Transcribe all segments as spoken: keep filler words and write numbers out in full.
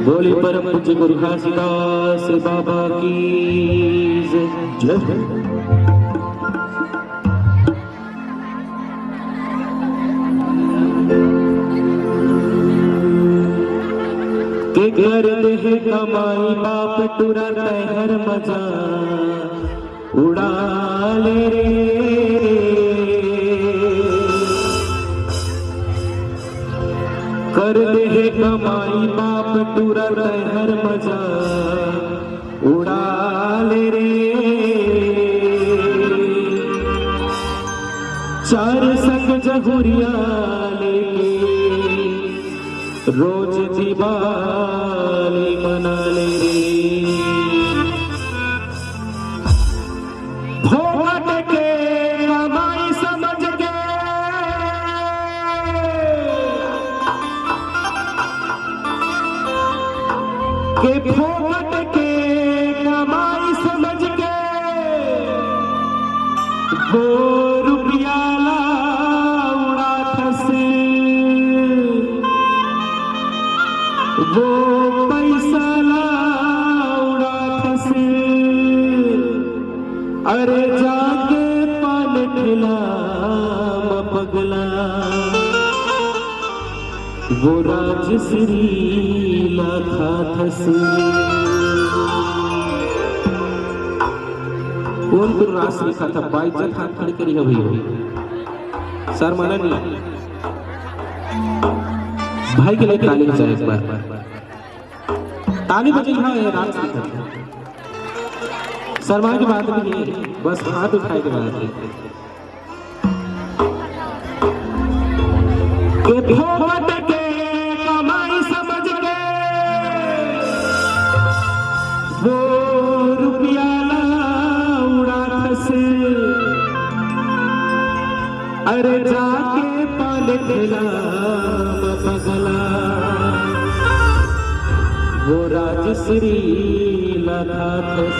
बोले परम पूज्य गुरु घासीदास बाबा की जय। के कर दे हे कमाई बाप टूरा तैहर मजा उड़ा ले रे। कर दे हे कमाई बाप टूरा तैहर मजा उड़ा ले रे। चार संग जहुरिया लेके रोज दिवाली मना ले रे। फोकट के कमाई समझ के, के फोकट के कमाई समझ के वो रुपया ला उड़ाथस, वो पैसा ला उड़ाथस। अरे जाके पान ठेला म पगला वो राजश्री ला खाथस। कोन कोन राजश्री खाता? बाइज्जत हाथ खड़े करिहा भैया। शर्माना नहीं। भाई के लिए ताली बजाए एक बार। ताली बजाई, हाँ, ये राजश्री खाता। शर्मा की बात नहीं है, बस हाथ उठाए के बात है। के फोकट के कमाई समझ के वो रुपया ला उड़ाथस। अरे जाके पान ठेला म पगला वो राजश्री ला खाथस।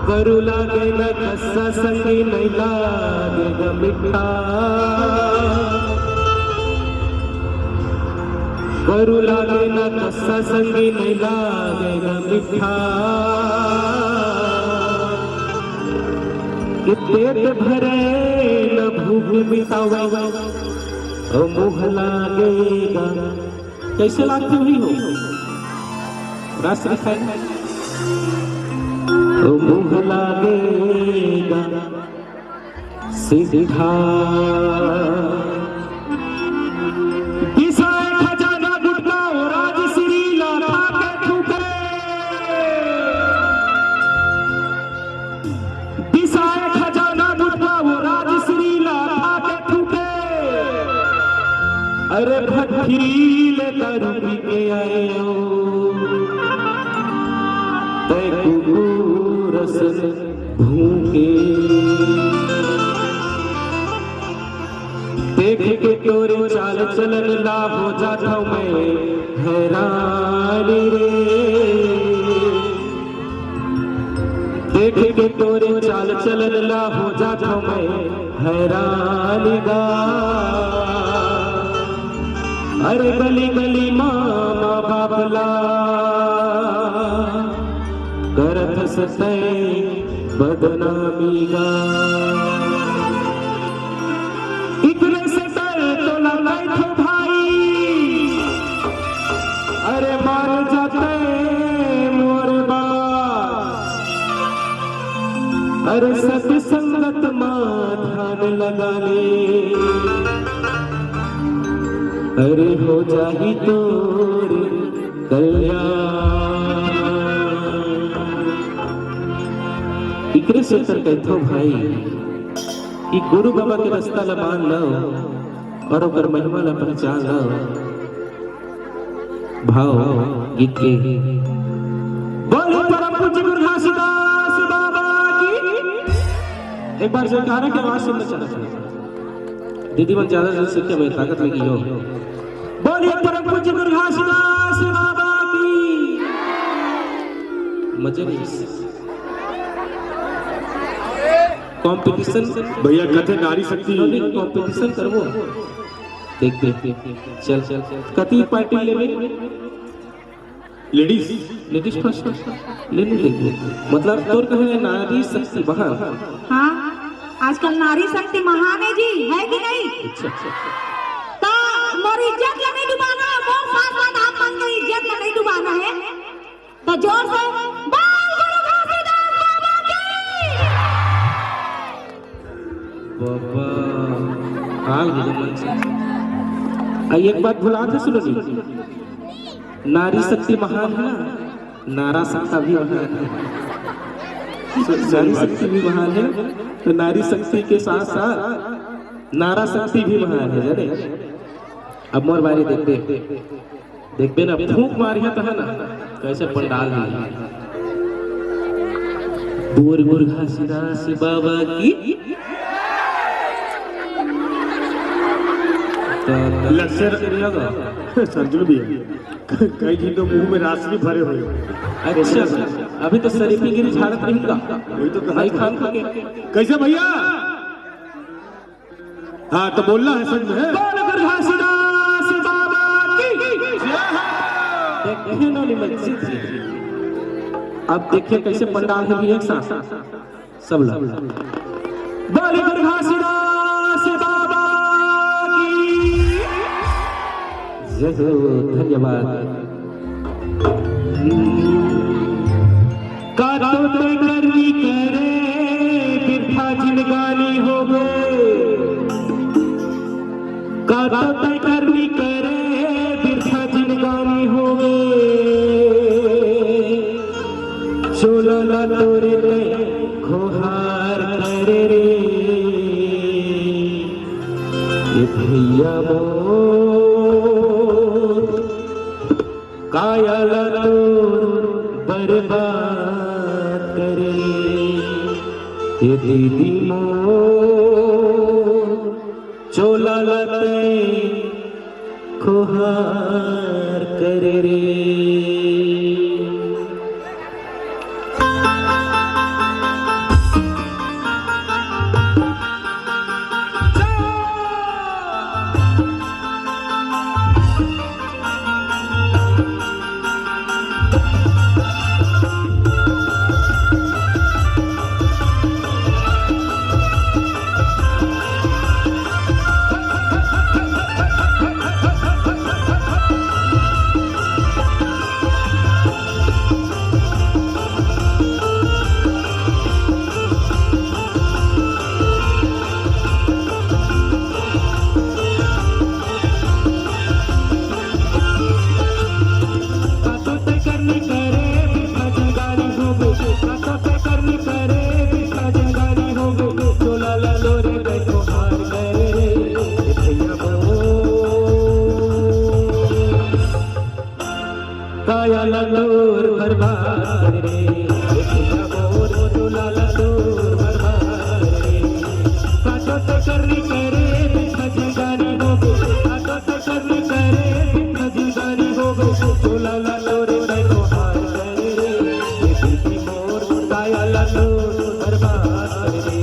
करू लागे न कस्सा संगी नहीं लागे ग मिठा। करू लागे न कस्सा संगी नहीं लागे ग मिठा। कि पेट भरे न भूख मिटावे, ओ मुँह लागेगा। कैसे लागते हुई हो? राजश्री खाए। ओ मुँह लागेगा सीधा। पिसाए खजाना गुटका ओ राजश्री ला खा के थूके। पिसाए खजाना गुटका वो राजश्री ला खा के थूके। अरे भट्ठी ले दारू पी के आए हो, तै कुकुर असन भूके। देख के तोरे चाल चलन ला हो जाथव मैं हैरान रे। देख के तोरे चाल चलन ला हो जाथव मैं हैरान गा। अरे गली गली माँ बाप ला करथस तैं बदनामी गा। इकरे से डर तोला कहिथों भाई, अरे मान जा तैं मोर बात। अरे सत संगत मा ध्यान लगा ले, अरे हो जाही तोर कल्याण। इकरे सेती कहिथों भाई कि गुरु बाबा के रस्ता ला मान लव अउ ओकर महिमा ला पहचान लव। भाव गीत के बोले परम पूज्य गुरु घासीदास बाबा की। एक बार जयकारा के आवाज सुनना चाहता हूँ। दीदी मन ज्यादा जन सीखे में ताकत लगी हो। बोलिए परम पूज्य गुरु घासीदास बाबा की। मजे नहीं। कंपटीशन। भैया कथे नारी शक्ति। कंपटीशन करबो। देख, देख, देख। चल, चल, चल। कति पार्टी लेबे? लेडीज। Ladies first. ले ले, देख, देख। मतलब, तोर कहे नारी शक्ति महान। हाँ, आजकल नारी शक्ति महान है जी, है कि नहीं? अच्छा, अच्छा, अच्छा। तो मोर इज्जत ला नहीं डुबाना है, मोर साथ साथ आप मन के इज्जत ला नहीं डुबाना है। तो जोर से बोल गुरु घासीदास बाबा की। बाबा, हाल हो गया मन से। आ, एक बात भुला थे, सुनो जी। नारी शक्ति महान है ना, नारा शक्ति भी महान है। नारी शक्ति भी महान है, तो नारी शक्ति के साथ साथ नारा शक्ति भी महान है, जाने? अब मोर बारी देखते। देखबे ना, फूंक मारिया त है ना, कैसे पंडाल में। बोल गुरु घासीदास बाबा की। तो लक्षण समझ लो भैया, कई दिन तो मुंह में रास भी भरे हुए। अच्छा, अभी तो शरीफी गिरी झाड़त रहेगा। वही तो कहा भाई था। खान खा के। कैसे भैया? हाँ, तो बोलना है सच में। बोल गुरु घासीदास बाबा की। जय हो। देखे ना, निमन जी। अब देखिए कैसे पंडाल है भी एक साथ। सब लोग। बोल गुरु घासीदास बाबा की। जय हो, धन्यवाद। का तो तय करनी करे, बिरथा जिनगानी होवे। का तो तय करनी करे, बिरथा जिनगानी होवे। चोला ला तोरे तय खोहार करे रे, ये भैया मोर। काया ला तोर बर्बाद करे, ये दीदी मोर। चोला ला तय खोहार करे रे। काया ला तोर बर्बाद करे रे, ए भैया मोर, चोला ला तोर बर्बाद करे रे। काटो ते करनी करे, बिरथा जिनगानी होवे। काटो ते करनी करे, बिरथा जिनगानी होवे। चोला ला तोर तय खोहार करे रे, ए दीदी मोर। काया ला तोर बर्बाद करे रे,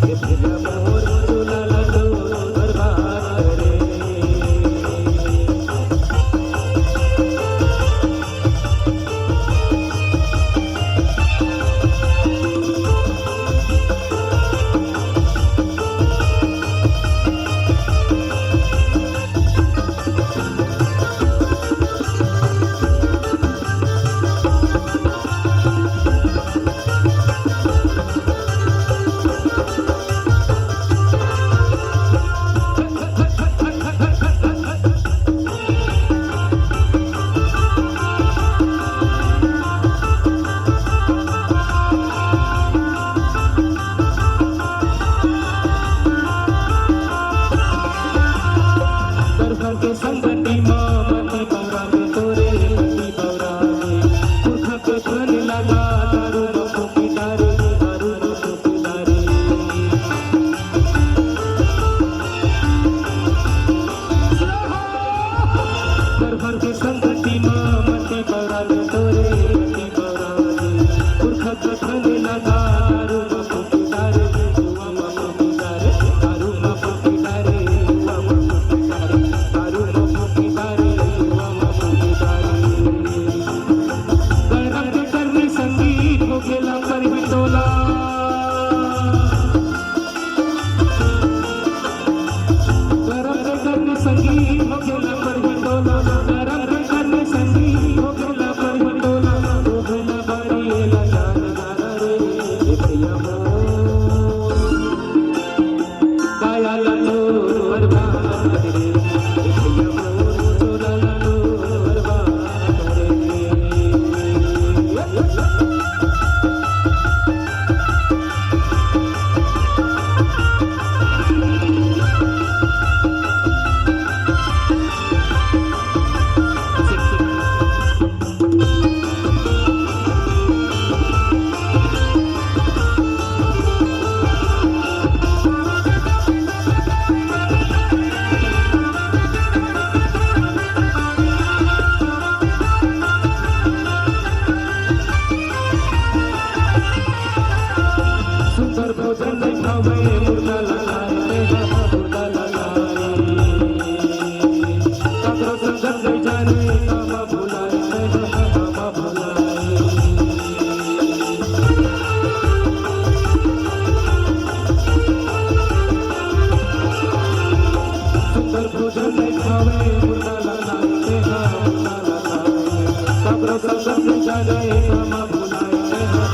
ए भैया मोर, चोला ला तोर बर्बाद करे रे। सुंदर भोजन नहीं खावे, मुर्दा ललाए, मुर्दा ललाए। काकरो संगत नहीं जाने, कामा भुलाए, कामा भुलाए। सुंदर भोजन नहीं खावे, मुर्दा ललाए, मुर्दा ललाए। काकरो संगत नहीं जाने, कामा भुलाए, कामा